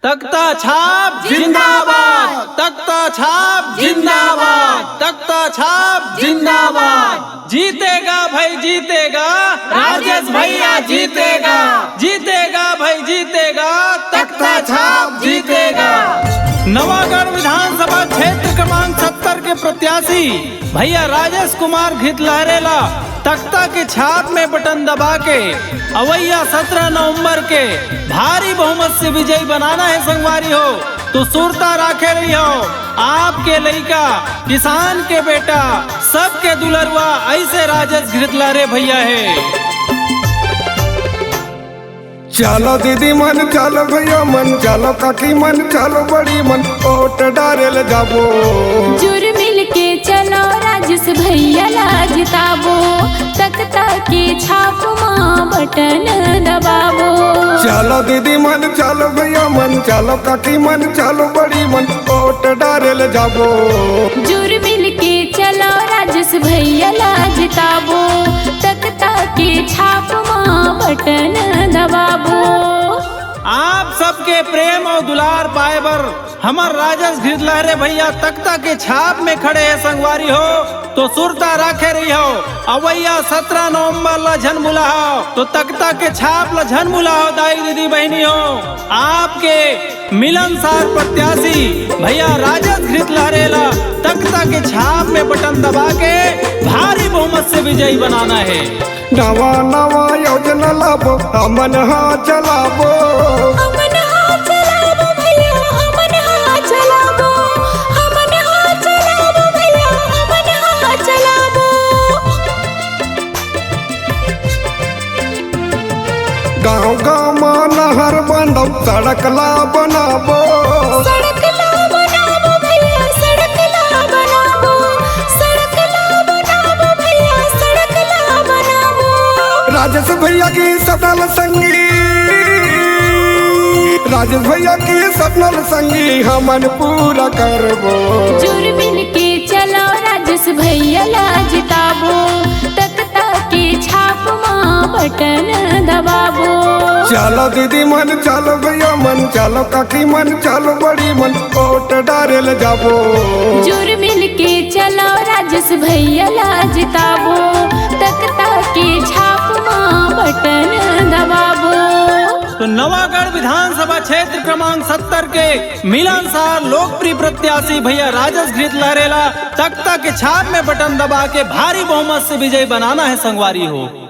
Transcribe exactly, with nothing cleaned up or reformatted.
तख्ता छाप जिंदाबाद, तख्ता छाप जिंदाबाद, तख्ता छाप जिंदाबाद। जीतेगा भाई जीतेगा, राजेश भैया जीतेगा, जीतेगा भाई जीतेगा, तख्ता छाप जीतेगा। नवागढ़ विधानसभा क्षेत्र क्रमांक सत्तर के प्रत्याशी भैया राजेश कुमार घृतलहरे ला तख्ता के छाप में बटन दबा के अवैया सत्रह नवंबर के भारी बहुमत से विजयी बनाना है संगवारी हो। तो सुरता राखे रहियो, आपके लइका, किसान के बेटा, सबके दुलरुआ ऐसे राजेश घृतलहरे भैया हे। चलो दीदी मन, चलो भैया मन, चलो काकी मन, चलो बड़ी मन, वोट डारे ले जाबो। जुर मिल के चलो राजेश भैया ला जिताबो, तख्ता के छाप मा बटन दबाबो। चलो दीदी मन, चलो भैया मन, चलो काकी मन, चलो बड़ी मन, वोट डारे ले जाबो। जुर मिल के चलो राजेश भैया ला जिताबो, तख्ता के छाप मा बटन दबाबो। आप सबके प्रेम और दुलार पाए बर हमर राजेश घृतलहरे भैया तख्ता के छाप में खड़े हे संगवारी हो। तो सुरता राखे रहियो, अवैया सत्रह नवंबर ला झन भुलाहो, तो तख्ता के छाप ला झन भुलाहो दाई दीदी बहिनी हो। आपके मिलनसार प्रत्याशी भैया राजेश घृतलहरे ला तख्ता के छाप में बटन दबा के भारी बहुमत से विजयी बनाना है। नवा नवा योजना लाबो, हमन हा चलाबो। हमन हा चलाबो भैया, हमन हा चलाबो, हमन हा चलाबो भैया, हमन हा चलाबो। गांव गांव मा नहर बांधब, सड़क ला बनाबो। सड़क ला बनाबो भैया, सड़क ला बनाबो, सड़क ला बनाबो भैया, सड़क ला बनाबो। राजेश भैया के सपना ल संगी, राजेश भैया के सपना ल संगी हमन पूरा करबो। जुर मिल के चलो राजेश भैया ला जिताबो, तख्ता के छाप मा बटन दबाबो। चलो दीदी मन, चलो भैया मन, चलो काकी मन, चलो बड़ी मन, वोट डारे ले जाबो। जुर मिल के चलो राजेश भैया ला जिताबो, तख्ता के छाप मा बटन दबाबो। तो नवागढ़ विधानसभा क्षेत्र क्रमांक सत्तर के मिलनसार लोकप्रिय प्रत्याशी भैया राजेश घृतलहरे ला तख्ता के छाप में बटन दबा के भारी बहुमत से विजयी बनाना है संगवारी हो।